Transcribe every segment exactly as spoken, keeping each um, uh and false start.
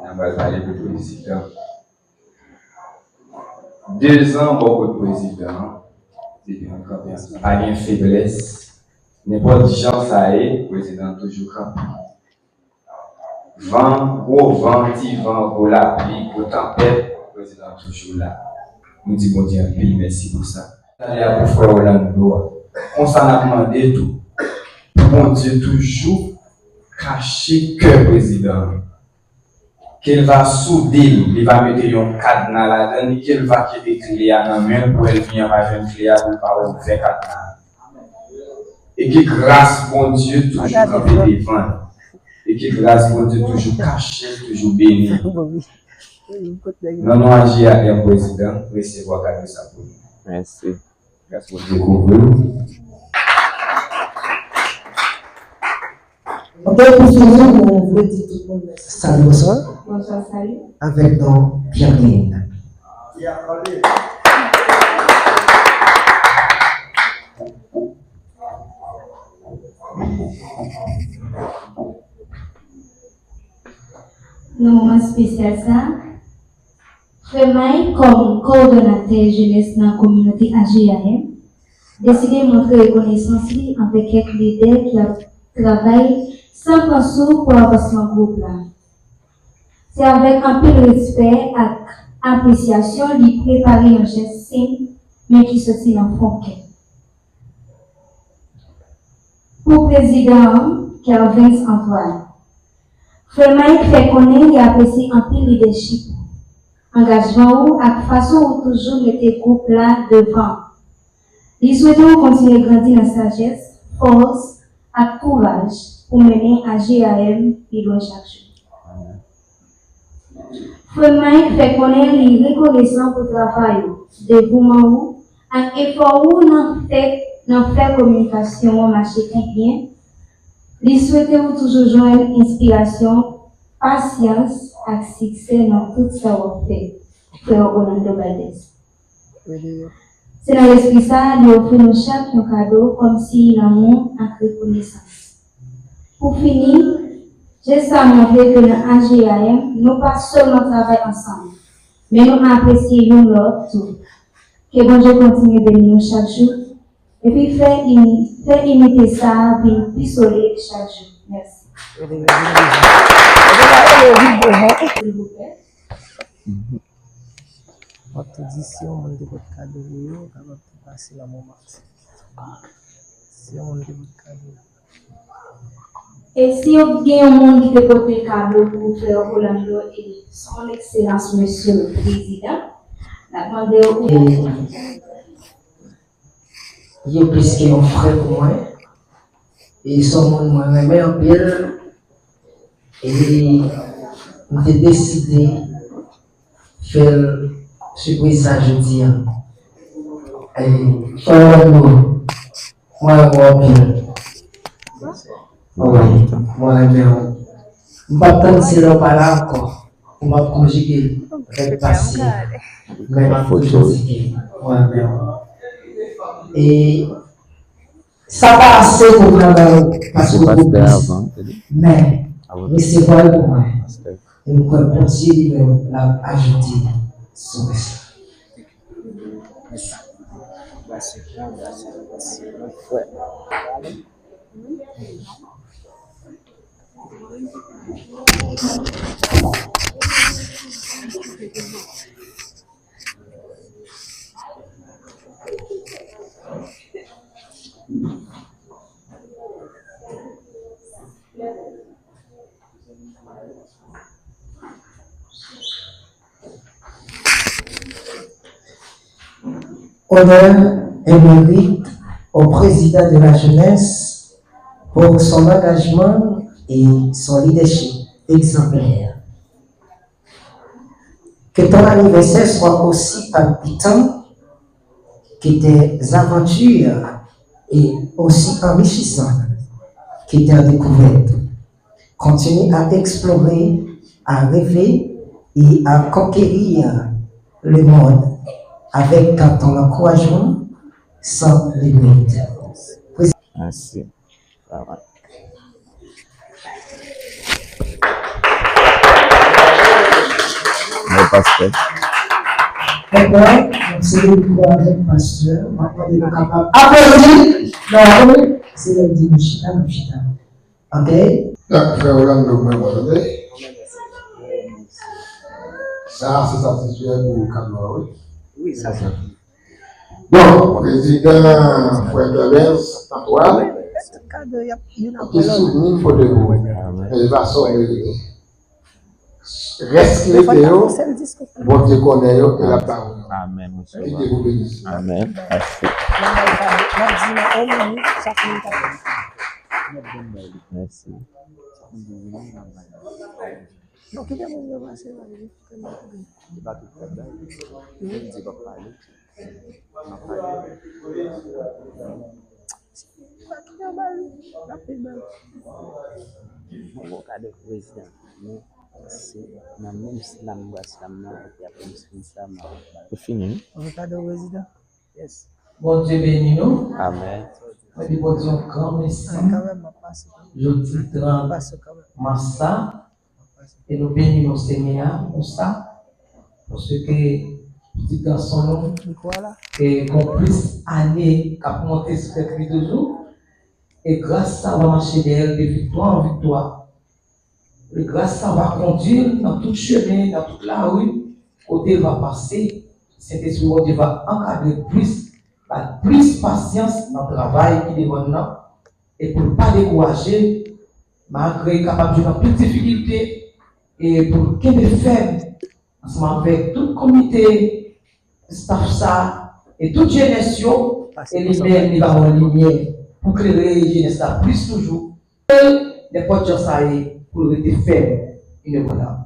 N a pral pale de prezidan. Dezan bò kot prezidan an, depi nou kanpe ansanm. Pa gen feblès. Nenpòt jan sa ye, prezidan toujou kanpe. Van, gwo van, ti van, gwo lapli, gwo tanpèt, prezidan toujou la. Nou di Bondye anpil mèsi pou sa. Talè a pou frè Orlando a. Konsa n ap mande tou, pou Bondye toujou kache kè prezidan an. Ke l va soude l, li va mete yon kadna ladan li, ke l va kenbe kle a nan men l, pou ènmi an pa jwenn kle a, pou l pa ouvè kadna a. E ke gras Bondye toujou kanpe devan l. E ke gras Bondye toujou kache l, toujou beni l. Nan non a J A M prezidan, resevwa kado sa pou nou. Mèsi. Gras Bondye kouvri w. Ok, pou fini, nou vle di tout moun mèsi. Salut, bonsoir. Bonsoir, salut. Avèk nou, Pierre Denis. Nan moman espesyal sa, Frè Mike, kòm kowòdonatè jenès nan kominote A J A M, deside montre rekonesans li anvè kèk lidè ki ap travay san pran souf pou avansman gwoup la. Se avèk anpil respè ak apresyasyon li prepare yon jès senp, men ki soti nan fon kè. Pou prezidan an, Kervens Antoine, Frè Mike fè konnen li apresye anpil lidèchip ou, angajman ou ak fason ou toujou mete gwoup la devan. Li swete w kontinye grandi nan sajès, fòs ak kouraj pou mennen A J A M pi lwen chak jou. Frè Mike fè konnen li rekonesan pou travay ou, devouman ou, ak efò ou nan fè, nan fè kominikasyon an mache pi byen. Li swete ou toujou jwenn enspirasyon, pasyans ak siksè nan tout sa w ap fè. Frè Orlando Valdez. Se nan lespri sa a, li ofri nou chak yon kado kòm siy lanmou ak rekonesans. Pou fini, jès sa a montre ke nan A J A M, nou pa sèlman travay ansanm, men nou apresye youn lòt tou. Ke Bondye kontinye beni nou chak jou, epi fè ini-, fè inite sa a vin pi solid chak jou. Mèsi. Silvouplè. M ap tou di, si yon moun te pot kado pou yo, kapab tou pase nan moman sa. Si yon moun te pot kado. E si yo gen yon moun ki te pote kado pou frè Orlando e son ekselans mesye le prezidan, n ap mande w. E yo plis ke yon frè pou mwen. E se yon moun mwen renmen anpil. E m te deside fè l sipriz sa jodi a. E, frè Orlando, mwen renmen w anpil. Wi, mwen renmen w. M p ap tann se lè w pa la ankò pou m ap konjige vèb pase. Men m ap toujou di ke mwen renmen w. E Sa pa ase pou travay ou, paske ou twò plis. Men, resevwa l pou mwen. E m kwè Bondye li menm l ap ajoute sou rès la. Honneur et mérite au président de la jeunesse pour son engagement et son leadership exemplaire. Que ton anniversaire soit aussi palpitant que tes aventures et aussi enrichissantes que tes découvertes. Continue à explorer, à rêver et à conquérir le monde avec ton encouragement sans limite. Merci. Travay. pastè. Dakò, donk se le mikwo avèk pastè. M ap mande nou kapab aplodi. Non, se lè m di nou chita, nou chita. Ok? Donk, frè Orlando, mwen, bon, tande. Sa, se satisfè pou kado a, wi. Wi, sa, sa. Bon, prezidan, frè Clemens, Antoine, ki souvni m pote pou ou. Men li pa sa w merite. Rès ki rete yo, Bondye konnen yo, e l ap ba ou yo. Amèn. Kite pou benediksyon. Amèn. Mèsi. Mèsi. Non, kite moun yo pase la, wi. Li pa tout tèt bay. Li di l ap pale. L ap pale. Kite bay. L ap pale. Mwen bon kado prezidan. Men se nan menm slam m bral slam nan, epi apre m fin sa, m ap ba l. Ou fini, wi? Mwen bon kado prezidan. Yes. Bondye beni nou. Amèn. Mwen di Bondye yon gran mèsi. Jodi trant mas la, e nou beni nou Senyè a pou sa, paske pitit gason nou, e gen plis ane k ap monte sou tèt li toujou, e gras sa w a mache dèyè l de viktwa an viktwa. E gras sa w a kondui l nan tout chemen, nan tout lari, kote l va pase, Sentespri Bondye va ankadre l plis, ba l plis pasyans nan travay ki devan l nan, e pou l pa dekouraje, malgre l kapab jwenn anpil difikilte, e pou l kenbe fèm ansanm avèk tout komite, staff sa, e tout jenès yo, e li menm li ba mwen limyè pou klere jenès la plis toujou. Nenpòt jan sa ye, pou l rete fèm, inebranlab.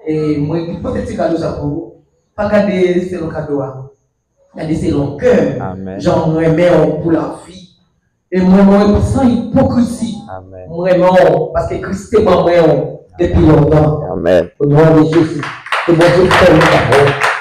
E mwen ki pote ti kado sa pou ou, pa gade selon kado a. Gade selon kè m, jan m renmen w pou lavi. E m renmen w san ipokrizi. M renmen w paske Kris te ban mwen w depi lontan. O non de Jezi. Ke Bondye fè nou kapab.